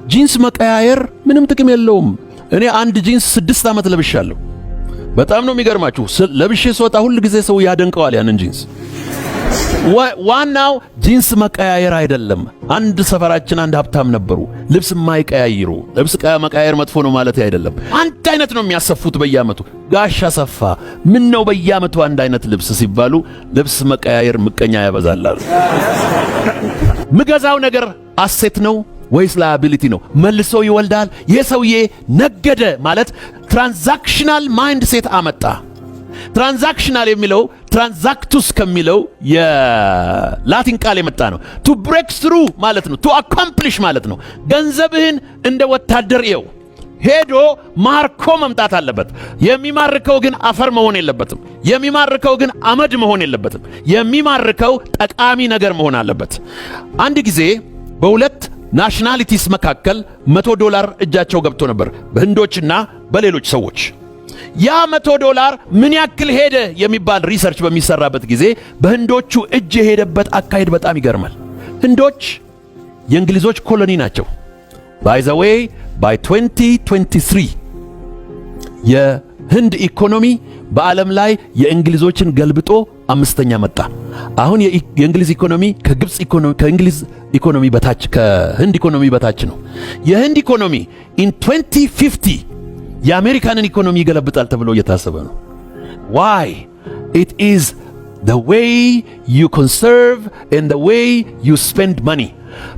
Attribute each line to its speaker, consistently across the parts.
Speaker 1: ጂንስ መቀያየር ምንም ጥቅም የለውም። እኔ አንድ ጂንስ 6 ዓመት ለብሻለሁ። በጣም ነው የሚገርማችሁ። ለብሼ ስወጣ ሁል ጊዜ ሰው ያደንቀዋል ያንን ጂንስ። ዋናው ጂንስ መቀያየር አይደለም። አንድ ሰፈራችን አንድ ሀብታም ነበሩ፣ ልብስ የማይቀያይሩ። ልብስ መቀያየር መጥፎ ነው ማለት አይደለም። አንድ አይነት ነው የሚያሰፉት በየዓመቱ። ጋሽ አሰፋ፣ ምን ነው በየዓመቱ አንድ አይነት ልብስ ሲባሉ፣ ልብስ መቀያየር ምቀኛ ያበዛል አሉ። ምገዛው ነገር asset ነው ወይስ liability ነው? መልሶ ይወልዳል። ይህ ሰውዬ ነገደ ማለት transactional mindset አመጣ። Transactional የሚለው transactus ከሚለው የላቲን ቃል የመጣ ነው። To break through ማለት ነው። To accomplish ማለት ነው። ገንዘብህን እንደ ወታደር እየው፣ ሄዶ ማርኮ መምጣት አለበት። የሚማርከው ግን አፈር መሆን የለበትም። የሚማርከው ግን አመድ መሆን የለበትም። የሚማርከው ጠቃሚ ነገር መሆን አለበት። አንድ ጊዜ በሁለት nationalities መካከል 100 ዶላር እጃቸው ገብቶ ነበር፣ በህንዶችና በሌሎች ሰዎች። ያ 100 ዶላር ምን ያክል ሄደ የሚባል research በሚሰራበት ጊዜ በህንዶቹ እጅ የሄደበት አካሄድ በጣም ይገርማል። ህንዶች የእንግሊዞች colony ናቸው። By the way, by 2023 የህንድ ኢኮኖሚ በዓለም ላይ የእንግሊዞችን ገልብጦ አምስተኛ መጣ። አሁን የእንግሊዝ ኢኮኖሚ ከግብፅ ኢኮኖሚ፣ ከእንግሊዝ ኢኮኖሚ በታች፣ ከህንድ ኢኮኖሚ በታች ነው። የህንድ ኢኮኖሚ in 2050 የአሜሪካንን ኢኮኖሚ ይገለብጣል ተብሎ እየታሰበ ነው። Why? It is the way you conserve and the way you spend money.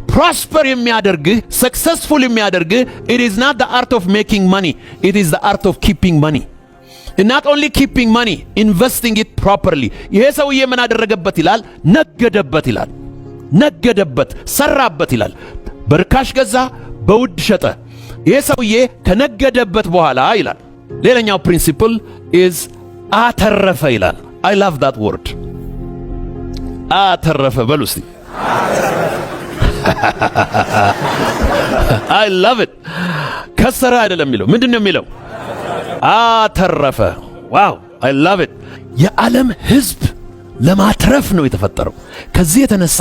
Speaker 1: Prosper የሚያደርግህ፣ successful የሚያደርግህ it is not the art of making money, it is the art of keeping money. And not only keeping money, investing it properly. ይሄ ሰውዬ ምን አደረገበት ይላል? ነገደበት ይላል። ነገደበት፣ ሰራበት ይላል። በርካሽ ገዛ፣ በውድ ሸጠ። ይሄ ሰውዬ ከነገደበት በኋላ ይላል፣ ሌላኛው principle is አተረፈ ይላል። I love that word፣ አተረፈ በሉ እስቲ። I love it። ከሰረ አይደለም የሚለው፣ ምንድን ነው የሚለው? አተረፈ። Wow, I love it። የዓለም ሕዝብ ለማትረፍ ነው የተፈጠረው። ከዚህ የተነሳ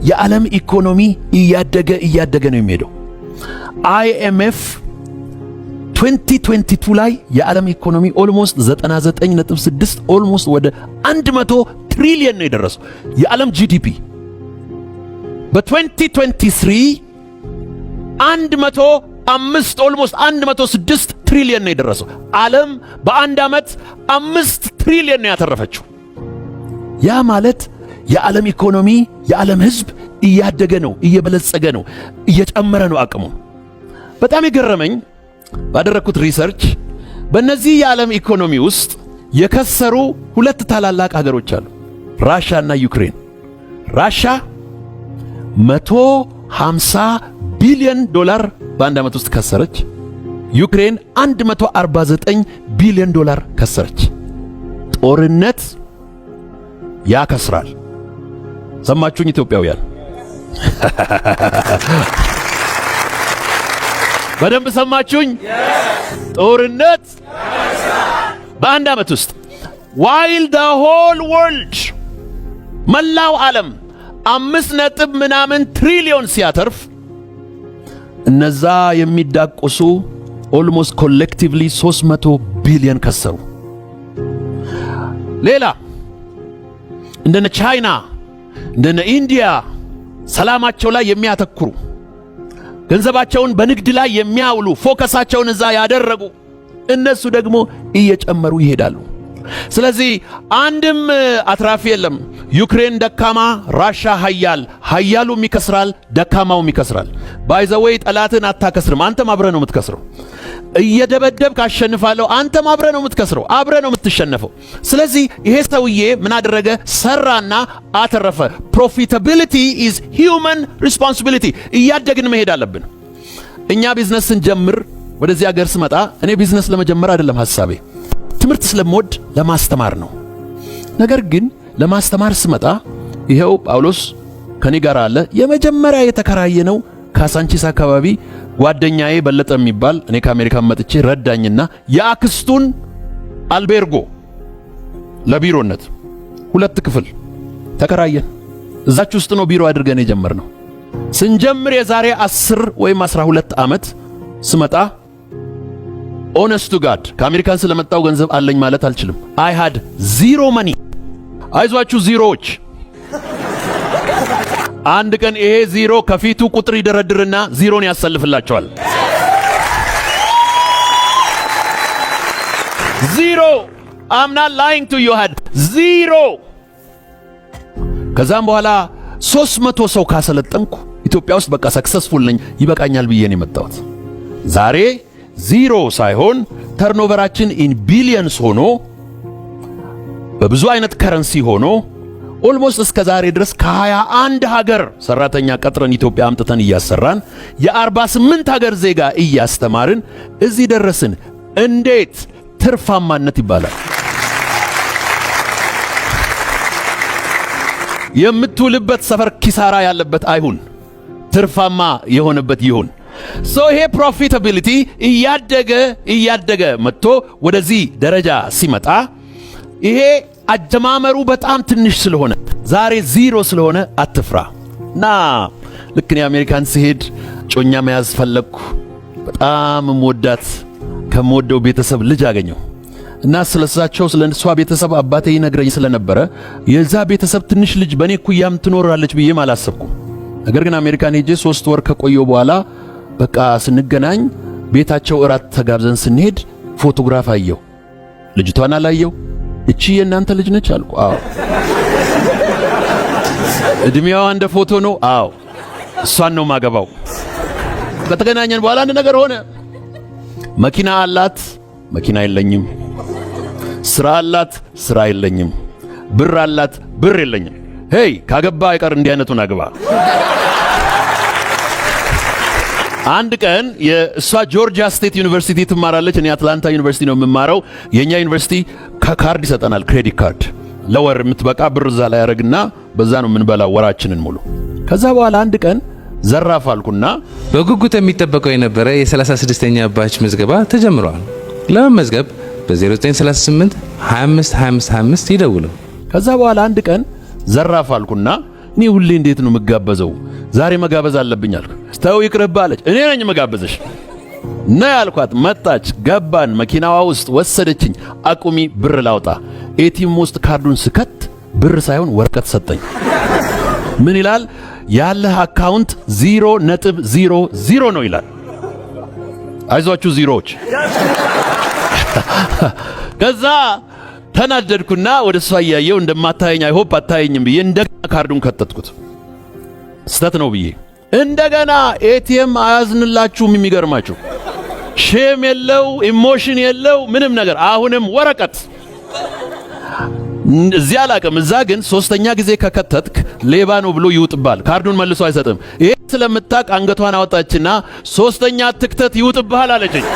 Speaker 1: የዓለም ኢኮኖሚ እያደገ እያደገ ነው የሚሄደው። IMF 2022 ላይ የዓለም ኢኮኖሚ almost 99.6፣ almost ወደ 100 ትሪሊየን ነው የደረሰው የዓለም GDP። በ2023 105፣ almost 106 ትሪሊየን ነው የደረሰው። ዓለም በአንድ ዓመት 5 ትሪሊየን ነው ያተረፈችው። ያ ማለት የዓለም ኢኮኖሚ፣ የዓለም ሕዝብ እያደገ ነው፣ እየበለጸገ ነው፣ እየጨመረ ነው አቅሙ። በጣም የገረመኝ ባደረግኩት research በእነዚህ የዓለም ኢኮኖሚ ውስጥ የከሰሩ ሁለት ታላላቅ ሀገሮች አሉ፣ ራሻ እና ዩክሬን። ራሻ 150 ቢሊዮን ዶላር በአንድ ዓመት ውስጥ ከሰረች። ዩክሬን 149 ቢሊዮን ዶላር ከሰረች። ጦርነት ያከስራል። ሰማችሁኝ ኢትዮጵያውያን? በደንብ ሰማችሁኝ? ጦርነት በአንድ ዓመት ውስጥ while the whole world፣ መላው ዓለም አምስት ነጥብ ምናምን ትሪሊዮን ሲያተርፍ እነዛ የሚዳቆሱ almost collectively 300 ቢሊዮን ከሰሩ። ሌላ እንደነ ቻይና፣ እንደነ ኢንዲያ ሰላማቸው ላይ የሚያተኩሩ፣ ገንዘባቸውን በንግድ ላይ የሚያውሉ፣ focus ኣቸውን እዛ ያደረጉ እነሱ ደግሞ እየጨመሩ ይሄዳሉ። ስለዚህ አንድም አትራፊ የለም። ዩክሬን ደካማ፣ ራሻ ሀያል። ሀያሉም ይከስራል፣ ደካማውም ይከስራል። By the way፣ ጠላትን አታከስርም፣ አንተም አብረህ ነው የምትከስረው። እየደበደብክ አሸንፋለሁ፣ አንተም አብረህ ነው የምትከስረው፣ አብረህ ነው የምትሸነፈው። ስለዚህ ይሄ ሰውዬ ምን አደረገ? ሰራና አተረፈ። Profitability is human responsibility። እያደግን መሄድ አለብን። እኛ ቢዝነስ ስንጀምር፣ ወደዚህ ሀገር ስመጣ እኔ ቢዝነስ ለመጀመር አይደለም ሐሳቤ፣ ትምህርት ስለምወድ ለማስተማር ነው። ነገር ግን ለማስተማር ስመጣ ይሄው ጳውሎስ ከኔ ጋር አለ። የመጀመሪያ የተከራየነው ካሳንቺስ አካባቢ ጓደኛዬ በለጠ የሚባል፣ እኔ ከአሜሪካ መጥቼ ረዳኝና የአክስቱን አልቤርጎ ለቢሮነት ሁለት ክፍል ተከራየን። እዛች ውስጥ ነው ቢሮ አድርገን የጀመርነው። ስንጀምር የዛሬ 10 ወይም 12 ዓመት ስመጣ፣ honest to God፣ ከአሜሪካን ስለመጣው ገንዘብ አለኝ ማለት አልችልም። I had zero money። አይዟችሁ ዚሮዎች፣ አንድ ቀን ይሄ ዚሮ ከፊቱ ቁጥር ይደረድርና ዚሮን ያሰልፍላቸዋል። Zero. I'm not lying to you, had zero። ከዛም በኋላ 300 ሰው ካሰለጠንኩ ኢትዮጵያ ውስጥ በቃ successful ነኝ፣ ይበቃኛል ብዬ ነው የመጣሁት። ዛሬ ዚሮ ሳይሆን turnover ኣችን in billions ሆኖ፣ በብዙ አይነት currency ሆኖ፣ almost እስከ ዛሬ ድረስ ከ21 ሀገር ሰራተኛ ቀጥረን ኢትዮጵያ አምጥተን እያሰራን፣ የ48 ሀገር ዜጋ እያስተማርን እዚህ ደረስን። እንዴት ትርፋማነት ይባላል። የምትውልበት ሰፈር ኪሳራ ያለበት አይሁን፣ ትርፋማ የሆነበት ይሁን። So ይሄ profitability እያደገ እያደገ መጥቶ ወደዚህ ደረጃ ሲመጣ፣ ይሄ አጀማመሩ በጣም ትንሽ ስለሆነ፣ ዛሬ ዚሮ ስለሆነ አትፍራ። እና ልክ እኔ አሜሪካን ስሄድ እጮኛ መያዝ ፈለግኩ። በጣም የምወዳት ከምወደው ቤተሰብ ልጅ አገኘሁ እና ስለሳቸው ስለ እሷ ቤተሰብ አባቴ ይነግረኝ ስለነበረ የዛ ቤተሰብ ትንሽ ልጅ በእኔ እኩያም ትኖራለች ብዬም አላሰብኩም። ነገር ግን አሜሪካን ሄጄ 3 ወር ከቆየሁ በኋላ በቃ ስንገናኝ ቤታቸው እራት ተጋብዘን ስንሄድ ፎቶግራፍ አየሁ። ልጅቷን አላየሁ። "እቺ የእናንተ ልጅ ነች?" አልኩ። "አዎ።" "እድሜዋ እንደ ፎቶ ነው?" "አዎ።" "እሷን ነው ማገባው።" ከተገናኘን በኋላ አንድ ነገር ሆነ። መኪና አላት፣ መኪና የለኝም። ስራ አላት፣ ስራ የለኝም። ብር አላት፣ ብር የለኝም። Hey፣ ካገባ አይቀር እንዲህ አይነቱን አግባ። አንድ ቀን የእሷ Georgia State University ትማራለች። እኔ አትላንታ ዩኒቨርሲቲ ነው የምማረው። የኛ ዩኒቨርሲቲ ካርድ ይሰጠናል፣ credit card፣ ለወር የምትበቃ ብር እዛ ላይ ያደርግና በዛ ነው የምንበላው ወራችንን ሙሉ። ከዛ በኋላ አንድ ቀን ዘራፍ አልኩና
Speaker 2: በጉጉት የሚጠበቀው የነበረ የ36ኛ batch ምዝገባ ተጀምሯል። ለመመዝገብ በ0938 25 25 25 ይደውሉ።
Speaker 1: ከዛ በኋላ አንድ ቀን ዘራፍ አልኩና እኔ ሁሌ እንዴት ነው የምጋበዘው? ዛሬ መጋበዝ አለብኝ አልኩ። ተው ይቅርብህ አለች። እኔ ነኝ የምጋብዝሽ ና ያልኳት። መጣች፣ ገባን። መኪናዋ ውስጥ ወሰደችኝ። አቁሚ፣ ብር ላውጣ። ATM ውስጥ ካርዱን ስከት ብር ሳይሆን ወረቀት ሰጠኝ። ምን ይላል? ያለህ account 0.00 ነው ይላል። አይዟችሁ ዚሮዎች። ከዛ ተናደድኩና ወደ እሷ እያየው እንደማታየኝ፣ I hope አታየኝም ብዬ እንደገና ካርዱን ከተትኩት። ስተት ነው ብዬ እንደገና። ATM አያዝንላችሁም። የሚገርማችሁ shame የለው፣ emotion የለው፣ ምንም ነገር። አሁንም ወረቀት። እዚያ አላቅም። እዛ ግን ሶስተኛ ጊዜ ከከተትክ ሌባ ነው ብሎ ይውጥብሃል። ካርዱን መልሶ አይሰጥም። ይሄ ስለምታቅ አንገቷን አወጣችና "ሶስተኛ ትክተት ይውጥብሃል" አለችኝ።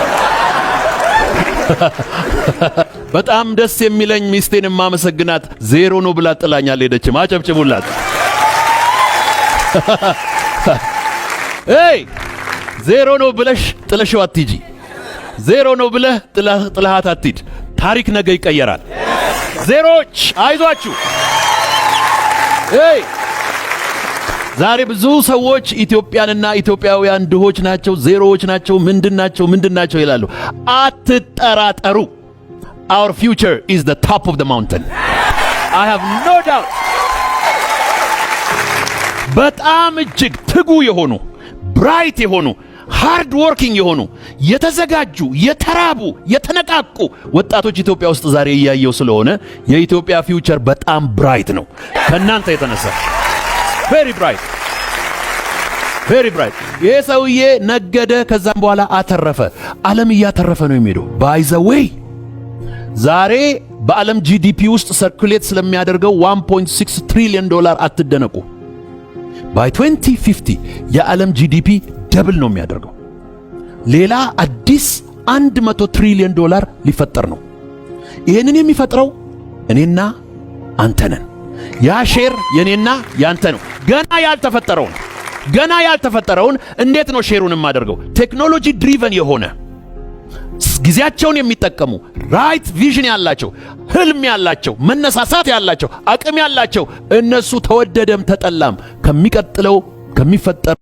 Speaker 1: በጣም ደስ የሚለኝ ሚስቴን የማመሰግናት ዜሮ ነው ብላ ጥላኝ አልሄደችም። አጨብጭቡላት። Hey፣ ዜሮ ነው ብለሽ ጥለሽው አትሂጂ። ዜሮ ነው ብለህ ጥለሃት አትሂድ። ታሪክ ነገ ይቀየራል። ዜሮች አይዟችሁ። Hey፣ ዛሬ ብዙ ሰዎች ኢትዮጵያንና ኢትዮጵያውያን ድሆች ናቸው፣ ዜሮዎች ናቸው፣ ምንድን ናቸው ምንድን ናቸው ይላሉ። አትጠራጠሩ። Our future is the top of the mountain. I have no doubt. በጣም እጅግ ትጉ የሆኑ፣ bright የሆኑ፣ hard working የሆኑ፣ የተዘጋጁ፣ የተራቡ፣ የተነቃቁ ወጣቶች ኢትዮጵያ ውስጥ ዛሬ እያየው ስለሆነ የኢትዮጵያ future በጣም bright ነው። ከእናንተ የተነሳ very bright, very bright። ይሄ ሰውዬ ነገደ፣ ከዛም በኋላ አተረፈ። ዓለም እያተረፈ ነው የሚሄደው። By the way፣ ዛሬ በዓለም GDP ውስጥ circulate ስለሚያደርገው 1.6 ትሪሊዮን ዶላር አትደነቁ። By 2050 የዓለም GDP double ነው የሚያደርገው። ሌላ አዲስ 100 ትሪሊዮን ዶላር ሊፈጠር ነው። ይህንን የሚፈጥረው እኔና አንተ ነን። ያ share የኔና ያንተ ነው። ገና ያልተፈጠረውን እንዴት ነው share ኡን የማደርገው? Technology driven የሆነ፣ ጊዜያቸውን የሚጠቀሙ፣ right vision ያላቸው፣ ህልም ያላቸው፣ መነሳሳት ያላቸው፣ አቅም ያላቸው እነሱ ተወደደም ተጠላም ከሚቀጥለው ከሚፈጠር